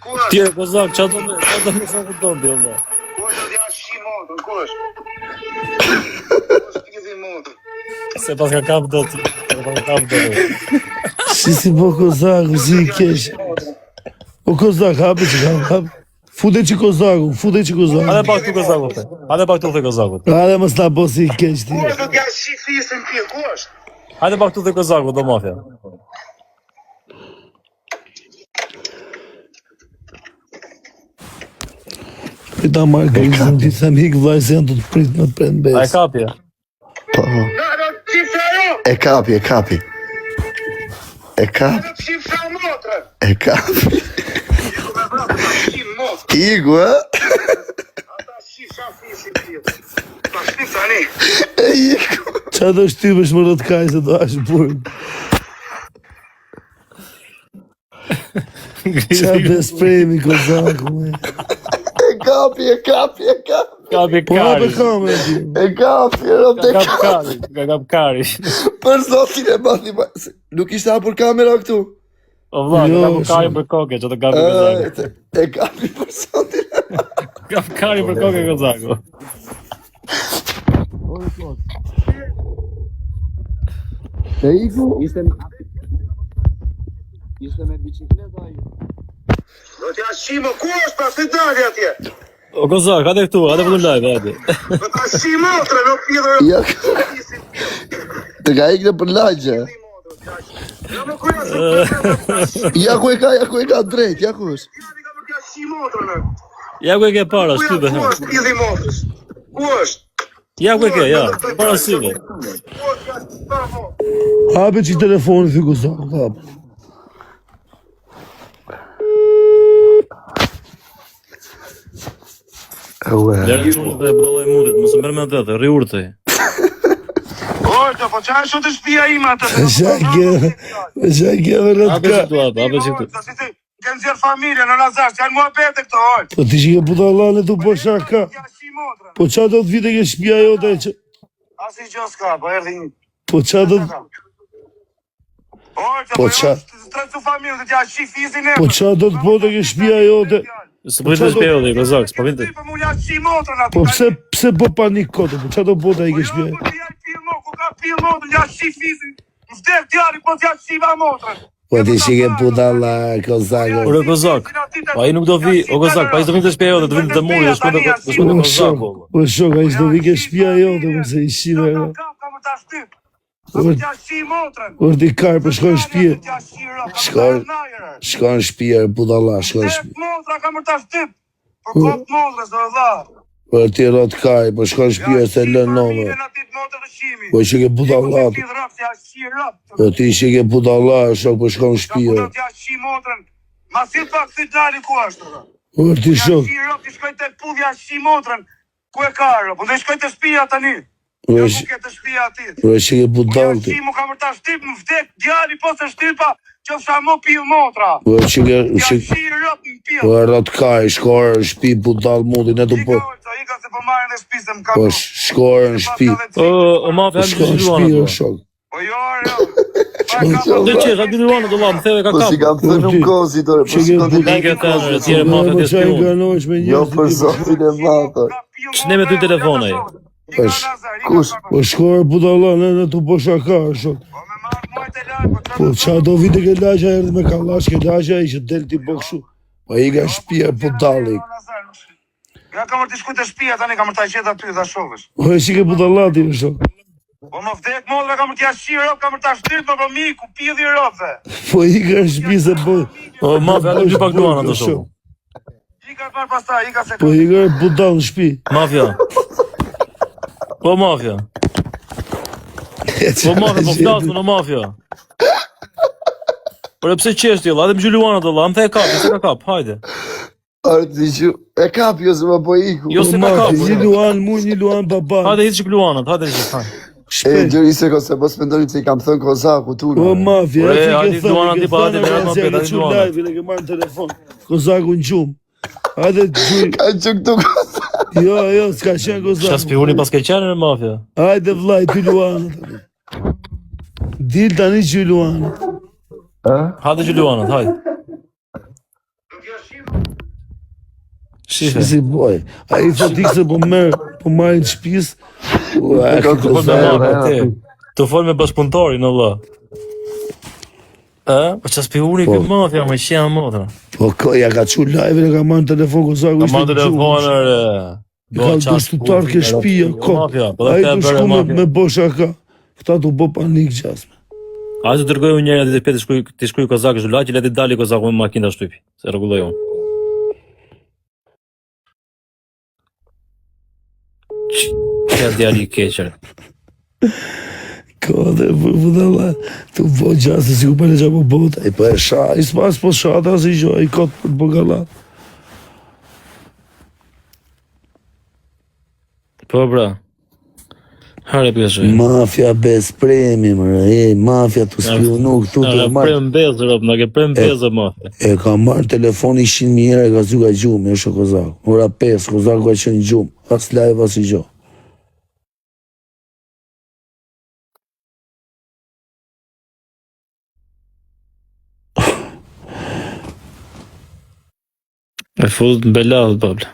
Ku është? Ti e kozak, çfarë do me, çfarë do me sa kupton ti valla. Ku është t'ja shi motrën, ku është? Ku është pidhi motrën? Se pas ka kap dot, se pas ka kap dot. Si si po kozaku, si i keq. O kozak, hape që kam, hap. Fute që kozaku, fute që kozaku. Hajde pak këtu kozaku. the. Hajde pak këtu the kozaku. Hajde mos na bo si i keq ti. Ku është t'ja shi fisin pidh, ku është? Hajde pak këtu the kozaku do mafia. Prit ta marrë grizën, ti them ik vllai se janë të të prit me prend A e besë. kapje? Po. Na, do të qifsha jo! E kapi, e kapi. E kapi, Do të qifsha motrën! e kapi. Iku me vrapë, ta shi motrën! Iku, e? Ata qifsha fisin pidh. Ta shtyp tani. E iku. Qa do shtypësh më rrët kaj se do ash burg. Qa bespremi kozaku, me. E kapi, e kapi, e kapi. Kapi Po hape kari. kamerën ti. E kapi, e rob, e Kap kapi. kari, ka kap kari. Për zotin e madh, i ma- se- Nuk ishte hapur kamera këtu. O vlla, Jo, ka kap kari shumë. për kokë, që të kapi E, kozaku. e kapi për zotin e madh. Kap kari për kokë kozaku. E iku. Ishte Ishte me biçikletë ai. Do t'ja shi mo, ku është pra, si dali atje? O kozak, hajde këtu, hajde për live, hajde. Do ta shi motrën, o pidh, o Ja, fisin pidh. të ka ikë në për lagje. Jo më ku janë, ta shi. Ja ku e ka, ja ku e ka drejt, ja ku është. Djali ka për t'ja shi motrën. e. Ja ku e ke para, Ku janë, shtype. ku është pidhi motrës? Ku është? Ja ku e ke, ja, para syve. Ku është ja shi mo? Hape që telefonin thy kozaku, hape. Ue. Lërë çunën dhe budallai mutit, mos e merr me atë, the, rri urtë. Ojta, po çfarë është te shtëpia ime atë? Qa ke, qa ke me rrët Hape ka. që këtu, hape, hape që këtu. Ke nxjerr familjen në Nazar, janë muhabete këto, oj. Po ti që ke budallane tu po shaka. Ja shi motrën. Po qa do të vite ke shtëpia jote që... Asnjë gjë s'ka, po erdhi një. Po qa do të... Ojta, Po po qa- jo, tre tu familjen, të ja shi fisin e. Po qa do të bote ke shtëpia jote? S'po vinte shtëpia jote, kozak, s'po vinte. Po mu ja shi motrën aty. Po pse pse po panik kote? Po qa do bote ai Po ke jo, shtëpia? po ja pill mo, ku ka pill motrën, ja shi fisin. Më vdek djali, po t'ja shiva motrën. Po ti që ke budalla kozaku. Ore kozak, po ai nuk do vi, o kozak, po ai s'do vinte shtëpia jote, do vinte te muri, do shkonte do shkonte Po kozaku. shok, po shok, ai s'do vi ke shtëpia jote, mos e i shive. Ka ka ka më ta shtyp. Po t'ja shi motrën. Por ti kar, po shkon në shtëpi. T'ja shi rob, ka Shkon- më ta najër. Shkon në shtëpi, e budalla, shkon në shtëpi. Vdek motra ka më ta shtyp. Për kot motrës, do vlla. Po ti rrot kaj, po shkon në shtëpi se lën nome. Po që ke budalla. Po ja shi rob. Po ti që ke budalla, shok, po shkon në Ja shtëpi. po do t'ja shi motrën. Ma si pak si dali ku është. ora? Po ti Ja shok, shi rob, ti shkoj te puthja shi motrën. Ku e ka rob? Po do shkoj te shtëpia tani. po Ja që ku ke te shtëpia aty. po që ke Po ja budall ti. shi mu ka më ta shtyp, më vdek djali po se shtypa, qofsha mo pill motra. Po që ke Ja që shi rob në pill. po rrot kaj, shkor në shtëpi budall mundi, ne tu po Ika ojta, ika se po marrin e shtëpisë më ka. po shkor në shtëpi. O, o mafia, hajde Shkon të në luan shtëpi, o ato. shok. Po jo, jo. Do të qesh, hajde luan ato, valla, më theve ka Po si kap. kam thënë unë kozi, dore, po Që si ke kam të budall. Ke thënë, e tjerë mafia Po të çaj spiun. nganohesh me Jo njerëz. për zotin e madh. Ç'ne me ty telefon ai? Kush? Po shkor budalla, ne ne tu po shaka, o shok. Po me marr muaj të larg, po Po qa do vite ke lagja erdhi me kallash ke lagja i që del ti po kështu. Po i ka shtëpia budalli. Ja kam për të shkuar te shtëpia tani, kam për ta gjetë aty ta shohësh. Po e si ke budalla ti o shok. Po më vdek motra, kam për t'ja shi rob, kam për ta shtyp, më po miku, pidhi rob dhe. Po i ka shtëpi se po O mafia, hajde dy pak luan ato shoku. Ika të marr pastaj, ika se Po i ka budall në shtëpi. Mafia. Po mafia. Po mafia, po flasim në mafia. Por e pse qesh ti valla? Hajde më gjy luan ato valla, më the e kap, se ka kap, hajde. Arë ti që e kap jo se më po iku. Jo se ka Po kap. mafia, një luan mu, një luan baba. Hajde hiç luanat, hajde hiç. hajde. E Shpejt. gjëri se ko se mos mendoni se i kam thënë kozaku tu. Po mafia, Ore, e ti ke hajde thënë, luanat i ke ti, pa, hajde, thënë, merret e ma si e pet, ke hajde çu luanat. live, e ke marrë në telefon. Kozaku në gjumë. Hajde gjuj. Ka që këtu kozaku. Jo, jo, s'ka qenë Çka kozaku. spiuni pas ke qenë në mafia? Hajde vllai, ty luanat. Dil tani që luanat. Hajde që luanat, hajde. Do t'ja shi. Shife. Si boj. Ai thotë ik se po merr, po marrin shtëpisë. Ua, Ka ky Të fol me Kozaku. mafia, ti. Të fol me bashkëpunëtorin, o vlla. Ë, po çfarë spiuni Po. ky mafia, më qenë motra. Po ko, ja ka çu live-in e ka marrë në telefon Kozaku Ka ishte marrë në gjumë. telefonën, re. I ka dështutar ke shtëpia, ko. ko. Mafia, po Ai dhe do të bërë shku me, mafia. me bo shaka. Këta do bë panik gjasme. A të dërgoj unë njëra ditë të shkruaj, të shkruaj Kozak Zhulaq, le të dali Kozaku me makinë ta shtypi, se rregulloj unë. Qa djali i keq, re. Ko dhe po budalla, tu bo gjasme si ku pa le po bota. I po e sha, i s'pas po sha ata si gjo, i kot për të bo gallat. Po bra. Hare pjesë. Mafia bes premi, mërë, e, mafia të spionu këtu Na të ka marrë. prem bezë, rob, na ke prem bezë mafia. E ka marrë telefoni 100.000 herë e ka zy ka gjumë, është Kozaku. Ora 5, Kozaku ka qenë në gjumë, as live as i gjo. E futët në bela, thot babla.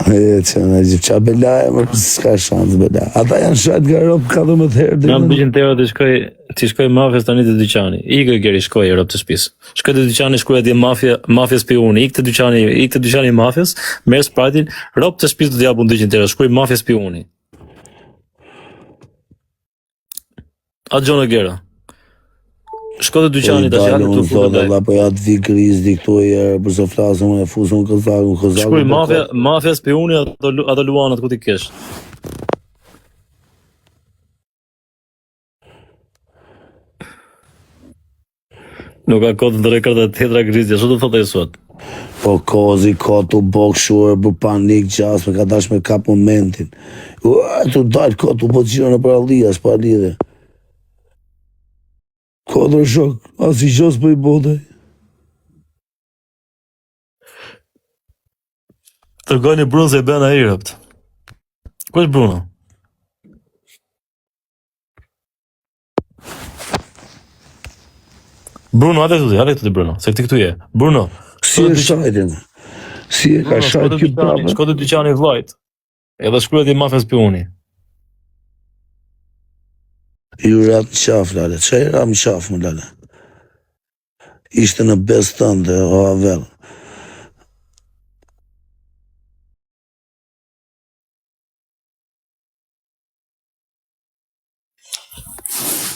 E, që në gjithë, qa bela e më s'ka shans bela. Ata janë shajt nga rob 14 herë. Na deri në- 200 euro të shkoj, të shkoj mafias tani te dyqani. Ikë Geri, shkoj rob të shtëpisë. Shkoj te dyqani, shkruaj atje mafia, mafia spiuni. Ik te dyqani, ik te dyqani i mafias, merr Sprite-in, rob të shtëpisë do të japun 200 euro, shkruaj mafia spiuni. A gjonë Gera. Shko te dyqani tash, Po ja i këtu dalë, unë futet thotë, ai. "Valla, po ja të vi krizë këtu i herë, për se flasëm, unë e fusëm Kozakun, Kozaku. Shkruaj po mafia, kot. mafia spiuni ato lu- ato luanat ku ti kesh. Nuk ka kohë të ndërroj karta tjetra Grizja, ç'do të thotë ai sot? Po kozi ka tu bo kështu e për panik gjasme, ka dash me kap momentin. Ua, tu dal ka tu bo xhiro në parallia, s'pa lidhje. Kodër shok, as i gjos po i bote. Tërgoni Bruno se i bën ai robt. Ku është Bruno? Bruno, hajde këtu, ti, hajde këtu ti Bruno, se ti këtu je. Bruno, Si e shajtin? Si e ka Bruno, shko shajt te ky dyqani, prapë? shko te dyqani i vllajt. Edhe shkruaj ti mafia spiuni. Ju ratë në qafë, lale. Qa i ra në qafë, më lale? Ishte në besë tënde, o avel.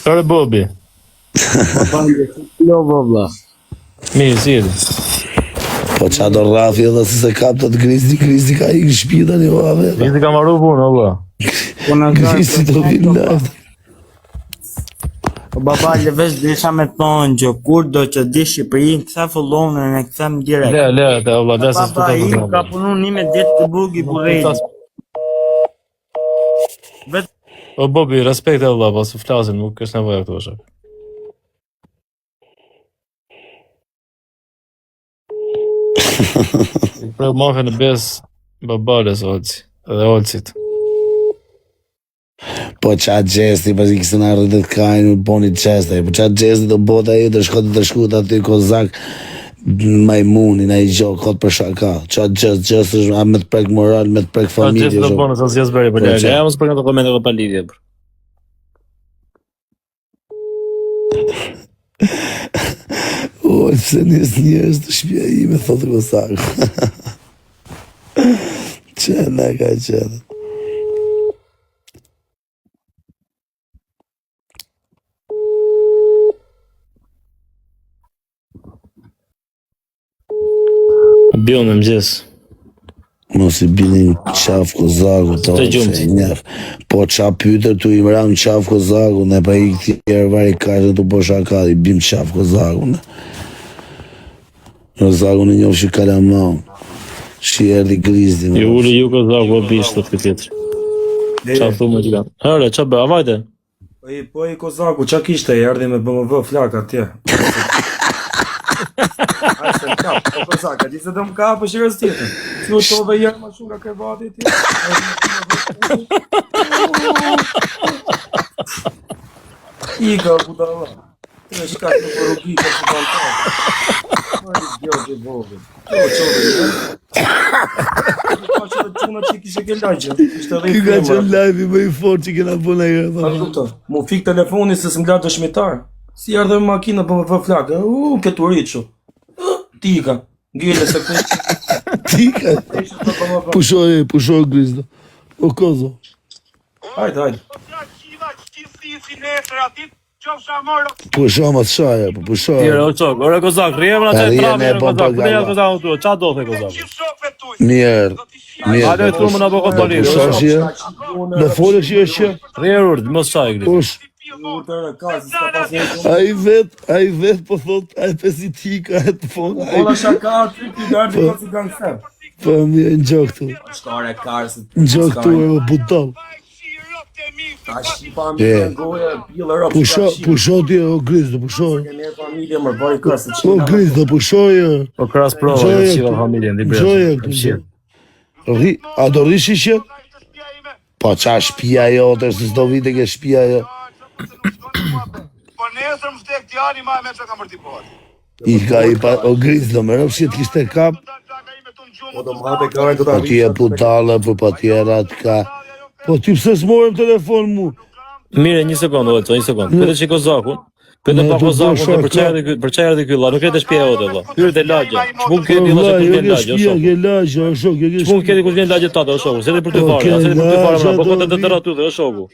Ore Bobi. Jo, vëlla. Mirë, si jeti? Po qa do rrafi edhe se se kap të të grizi, grizi ka ikë në shtëpi tani, o avel. Grizi ka marru punë, o vlla. Po na Grizi do vinë live. Po baba, le veç desha me thonë që kur do që di Shqipërinë, kthe fullonën e kthem direkt. Le, le, te o vlla, le se s'po Baba ta im kuptoj. ka punu një me ditë të burgi burreli. Vetë O Bobi, respekt e vlla, po se flasim, nuk është nevoja këtu është. I preu mafia në bes babales Olci, dhe Olcit. Po qa gjesti, pas i kisën arrit të kajnë, u boni gjeste. Po qa gjesti do bota e të shko të shku të aty kozak majmunin, ai gjo, kot për shaka. Qa gjest, gjest është a me të prek moral, me të prek Ka familje. gjest do zho. bënë, sa s'jes bëri për Po, lale. qa? Ja mos për nga komente pa lidhje. bro. O, pse nis njerëz të shtëpia ime, thotë Kozaku. Që na ka qenë. Bion në mëngjes. Mos i bini në qafë Kozaku, to Të gjumë. se njef. Po qa pyetër tu i mram në qafë Kozaku, ne pa i tjerë vari kashtë tu po shaka, i bim qafë Kozaku, ne. Kozaku në njofë që kalamon. Shi erdhi grizdi. Ju uli ju kozaku o bish thotë ky tjetër. Qa thu më gjigant. Hëre, qa bë, a vajte? Po i po i Kozaku, qa kishte, i erdhi me BMW flak atje. Ai se më kap, po Kozak, a di se do më kap është herës tjetër. Si u tove herë më shumë nga krevati ti. Ika budalla. Të shkak në rrugë të ballkan. Ai idiot i vogël. Po çove. Pa që të çuna që kishe ke lagje. Ishte Ky dhe ka qenë live-i më i fortë që kena bërë ndonjëherë. A baba. kupton? Mu fik telefoni se s'më la dëshmitar. Si erdhe me makinë po më vë flakë. U, ke turiçu. Tika. Ngele se ku. Tika. Pushoj, pushoj Grizdo. O kozo. Hajde, hajde. Pusho mos shaje, po pusho. Tjere, o qok, ore kozak, rrje më Rrje atë me trapi, ore po kozak, ku propaganda. të janë kozak unë tu, qa do the kozak? Mirë. Mirë. Hajde do tu më na push- bëko Do tani, pushosh je? Do folësh je që? Rrje urt, mos çaj gri. Kush? Urdhër, ka, se s'ka pas një. Ai vet, ai vet po thot, ai pesitika e të fon. Ai Bolla shaka aty, ky gardi ka si gangster. po mirë në gjok tu. Shtare karë se Në gjok tu e budall. Ta shqipa mi goja, pillë rob. Pusho, pusho ti o Grizdo, pusho. Ke mirë familje, më bëri kërë se O Grizdo, pusho je. Po kras prova, Gjoje jo shiva këtu. familjen, di Gjoje bre. këtu. gjoje. Rri, a do rrish i që? Po qa shpia jote, se s'do vite ke shpia jo. Po nesër më vdek djali ma me çka kam për t'i bërë. I ka i pa, o Grizdo, më rëpë që të kishte kap, Po do më hape karën, do ta po ti e budalla, po pa tjera të ka. Po ti pse s'morëm telefon mu? Mire, një sekondë, Olco, një sekondë. Pyete çik kozakun. Pyete Ne, pa do kozakun bësh dhe për shaka. çfarë erdhi ky, për çfarë erdhi ky vlla, nuk erdhi shtëpia jote vlla. Hyri te lagja. Ç'pun Po keti vlla, vlla, se jo kush vjen ke lagja, o shpia, shoku. ke lagja, o shok, jo ke Ç'pun shpia. keti kush vjen lagja tate, o shoku. Se për ty Po, fare, ke se për ty fare, lagja, po do kote të vi. tëra aty dhe o shoku.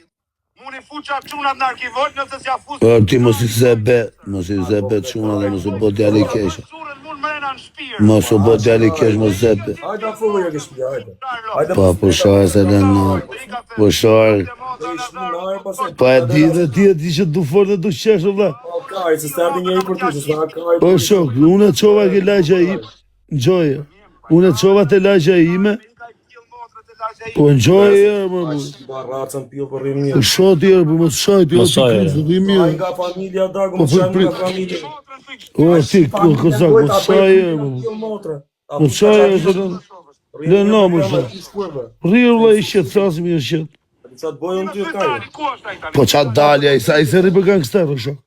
Unë i fuqa çunat në arkivol nëse s'ja fus. Po ti mos i zebe, mos i zebe çuna dhe mos u bë djali i keq. Surën mund mrena në shtëpi. Mos u bë djali i keq, mos zebe. Hajde afro jo ke shtëpia, hajde. Hajde. Po pushoj se lën në. Pushoj. Po e di dhe ti e di që du fort dhe du qesh o vlla. Po kari, se s'erdhi njeri për ty, se s'na kari. Po shok, unë e çova ke lagja ime, ngjoje. Unë e çova te lagja ime, po ngjoje më Ai bu. shqipa racën piu për rrim mirë. Po shoh ti po mos shaj ti o Mos ti shaj, krizë, e. ti Ai mirë. nga familja Dagu, Po, më shaj prit, nga familja. O ti, o kozak, mos shaj e, më bu. Mos shaj e, se lën. Lë na, mos shaj. Rri o vlla i qetë, flasim i qetë. Qa të bojë unë ty kari? Ku është ai tani? Po qa dalja, ai sa i se rri për gangster, o shok.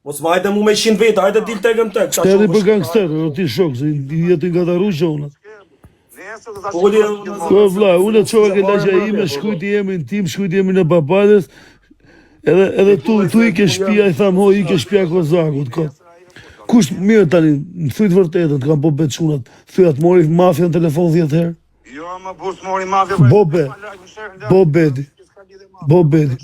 Mos më hajde mu me 100 veta, hajde dil tek më tek. Te rri për gangster, o ti shok, se i jetë nga ta rrugë unë. Nesër do ta Poli, Po vlla, unë e çova ke lagja ime, shkujti emrin tim, shkujti emrin e babalës. Edhe edhe tu tu i ke shtëpia, i tham, ho, i ke shtëpia kozakut, kot. Kush mirë tani, më thuj të vërtetën, të kam po bet çunat. Thuj atë mori mafia në telefon 10 herë. Jo, më bus mori mafia. Bobe. Bo bedi. Bo bedi.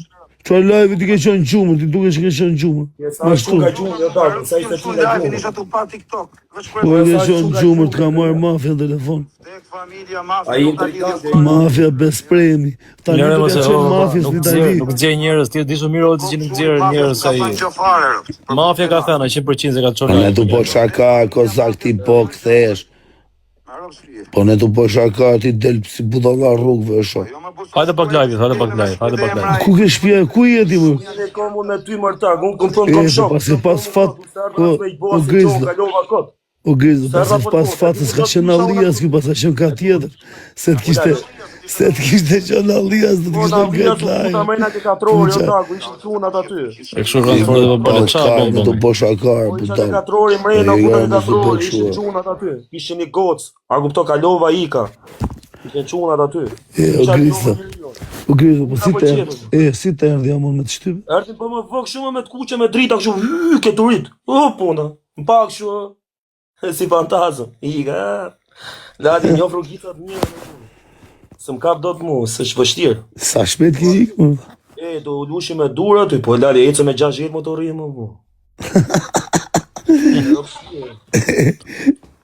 Çfarë live ti ke qenë gjumër, ti dukesh ke qenë gjumër. Sa është nga gjumë, jo Dagu, sa ishte ti nga gjumë. Isha tu pa TikTok. Veç kur Po e ke qenë gjumër, të ka marrë mafia në telefon. vdek familja mafia. Ai nuk ka lidhje intrigant, fare. Mafia bespremi. Tani Lëre të mos ka e qenë o, mafias nuk në nxjerr, Itali. nuk nxjerr njerëz, ti e di shumë mirë Olci që nuk nxjerr Mafia njerëz s'ka ai. thënë gjë fare. Mafia ka thënë 100% se ka Po çon. ne tu po shaka, kozak ti po kthesh. Me rob shtëpi. Po ne tu po shaka, ti del si budalla rrugëve, shok. Jo, më bus. Hajde pak live, hajde pak live, hajde pak live. Ku ke shtëpia, ku je ti më? Unë e kam unë me ty mërtag, unë kom thënë E, kom po shok. pas e pas fat, o, o Grizla, Kalova kot. o Grizla, pas e pas fat, s'ka qenë Allias, ky pas ka qenë ka tjetër. Se të kishte, se të kishte qenë Allias, do të Po kishte na vija ngrit të puta live. mrena ke katrori, o Puqa. Dagu, ishin çunat aty. E kështu kanë fortë po bënë Po, ça ka, bën ne tu bën. po shaka, Po isha te budall. katrori mrena, E, puta jo, te mos u bë katrori, kështu. ishin çunat aty. Ishin një gocë. A kupto kalova ika. Ishin çunat aty. E, o Grizla, o Grizla, po si po të qetë. e, si të erdhi amon me të shtyp? Erdhi po më vë kështu me të kuqe me drita kështu, hy, ke turit. O puna. Më pa kështu ë, si fantazëm. Ika. Lali njoh rrugicat mirë. Se më kap dot mu, se është vështirë. Sa shpejt ke ikë, më? E, do u lushi me durë aty, po lali ecë me 60 motorri më po.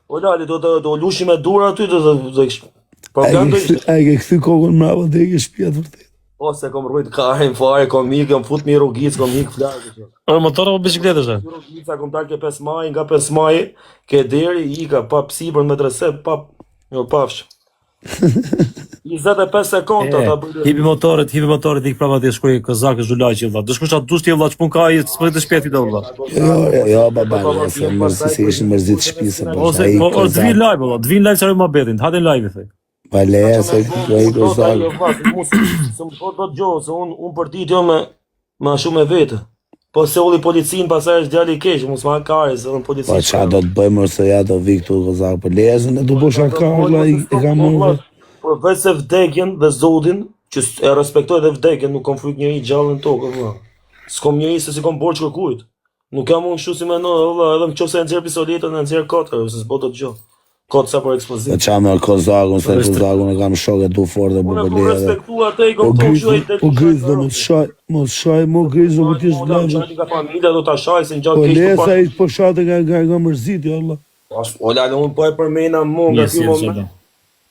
O lali, do të do lushi me durë aty, do do do kish. A Problem e do ke kthy, ishte. a e ke kthy kokën mbrapa deri ke shtëpia të vërtetë. O se kom rrujt karin fare, kom ik, kom fut mi rrugicë, kom ik flakë. kështu. Ore motor apo biçikletë është? Rrugica kom dal ke 5 maj, nga 5 maj ke deri ika pa psipër me drese, pa jo pafsh. 25 sekonda ta bëj. Hipi motorët, hipi motorët ik prapa ti shkoj kozakë zhulaqi vlla. Do shkosh atë dush ti vlla, ç'pun ka ai, s'po të shpejt ti vlla. Jo, jo, jo, baba, jo, se mërzi, se ishin mërzit shtëpisë, po Ose ai po o të vin kozak. live vlla, të vin live çfarë mohabetin, hajde live i thoj. Pa le, se ai kozak. Se më po do të gjë, se un un për ditë jo me me shumë me vete. Po se ulli policin, pastaj është djali i keq, mos ma kare, se në polici. Po ça do të bëjmë ose ja do vi këtu kozak po lezën e du po shaka vlla i e kam marrë. Po veç se vdekjen dhe Zotin, që e respektoj dhe vdekjen, nuk kam frikë njeri gjallë në tokë, vlla. S'kom njeri se si kom borxh kërkujt. Nuk jam unë kështu si mendon, o vlla, edhe në qoftë se e nxjerr pistoletën, e nxjerr kot, se s'bo dot gjë. Kot sa për Po ekspozim. ça me kozakun se kozakun e kam shok e du fort dhe Unë po po leje. respektu atë i Po kom thonë griz, kështu ai del po griz do mos shaj, mos shaj mo griz do ti Po la s'blen. nga familja do ta shaj se ngjan Po keq lesa po pa. ai po shate nga nga nga mërziti Allah. As o la unë po e përmena mu nga Yes, ky yes, moment. Zota.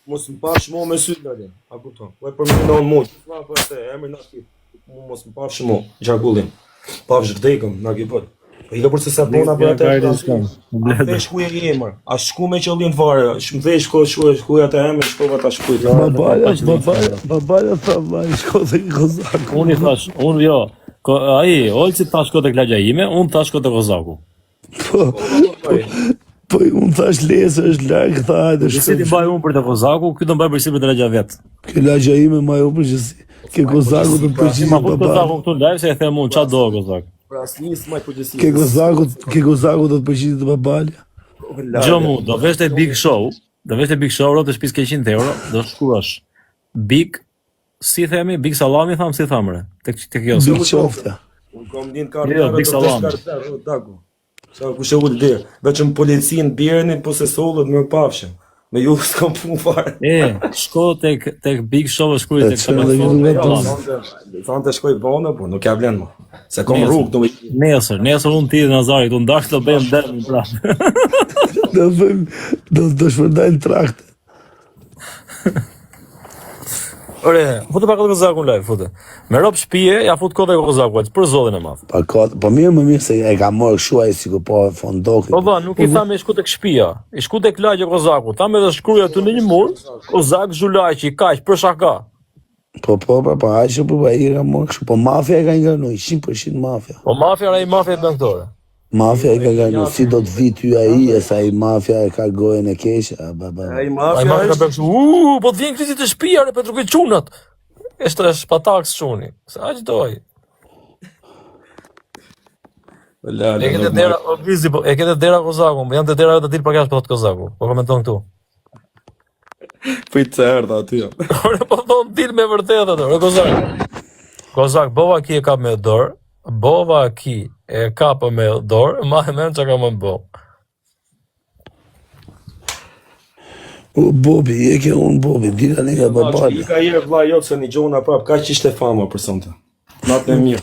Mos më pash mu me sy lale. A kupton? Po e përmena unë mu. Gjithmonë po e the emrin aty. Mu mos më pash mu gjarkullim. Pafsh vdekëm, na ke bërë. Po i ka për se sa bona për atë. Gajri s'kam. A the shku e emër, a shku me qëllim fare, më the shko shku shku atë emër, shkova ta shkruaj. Babaja, babaja, babaja tha vlla, i shko te kozaku. Unë i thash, unë jo. Ko, ai, Olci tha shko tek lagja ime, unë tha shko te Kozaku. Po, po unë thash lesa është larg, tha hajde Si ti shkojmë. mbaj unë për te Kozaku, ky do mbaj përgjegjësi për te lagja vet. Kjo lagja ime ma jo përgjithësi. Ke kozaku të Ma përgjithësi fut baba. Kozakun këtu në live se e them unë ç'a do Kozak. Për asnjë s'maj përgjegjësi. Ke kozaku, ke kozaku do të përgjithësi të babalja. Gjë mu, do vesh te Big Show, do vesh te Big Show, rob të shtëpisë ke 100 euro, do shkruash Big si themi, Big Salami tham, si tham re, tek tek kjo. Big qofte. Unë kom lind ka Jo, Big Salami. Daku. Sa kush e ul der, vetëm policinë birën po se sollët më pafshim. Me ju s'kam punë fare. E, shko tek tek Big Show e shkruaj E tek çfarë do ju Salami. duhet? Sonte, sonte shkoj vonë, po nuk ja vlen më. Se kom Nesër. rrugë, do më Nesër, nesër unë ti dhe Nazari këtu ndash do bëjmë dërmin prapë. Do bëjmë, do do shpërndajmë trakte. Ore, fute pak edhe Kozakun live, fute. Me rob shtëpie, ja fut kodhe Kozaku, për zotin e madh. Pa ka, po mirë më mirë se e ka marrë kështu ai sikur po fondoki. Po valla, nuk i tha me shku tek shtëpia, i shku tek lagja Kozaku, tha me dhe shkruaj aty në një mur, Kozak Zhulaqi, kaq për shaka. Po po po po aq po po ai e ka marrë kështu, po mafia e ka ngrënë, 100% mafia. Po mafia, ai mafia e bën këto. ore. Mafia e ka ngrënë, si do të vi ty ai, e sa ai mafia e ka gojën e keqe, a ba ba. Ai Ai mafia mafia ka është. bërë kështu, u, po të vjen krisi të shtëpia, re Petru çunat. Është është pataks çuni. Se aq do ai. Lale, E ke te dera, o Grizi, po e ke te dera Kozakun, po janë te dera të dil pak jashtë po thot Kozaku. Po komenton këtu. Prit të erdha aty. Ore po thon dil me vërtet atë, ore Kozak. Kozak, bova ki e kap me dorë, bova ki e kap me dorë, ma e mend çka ka më bë. O Bobi, e ke unë Bobi, dita ne nga I babalja. ka herë vlla jot se një gjona prap, kaq ishte fama për sonte. Natën e mirë.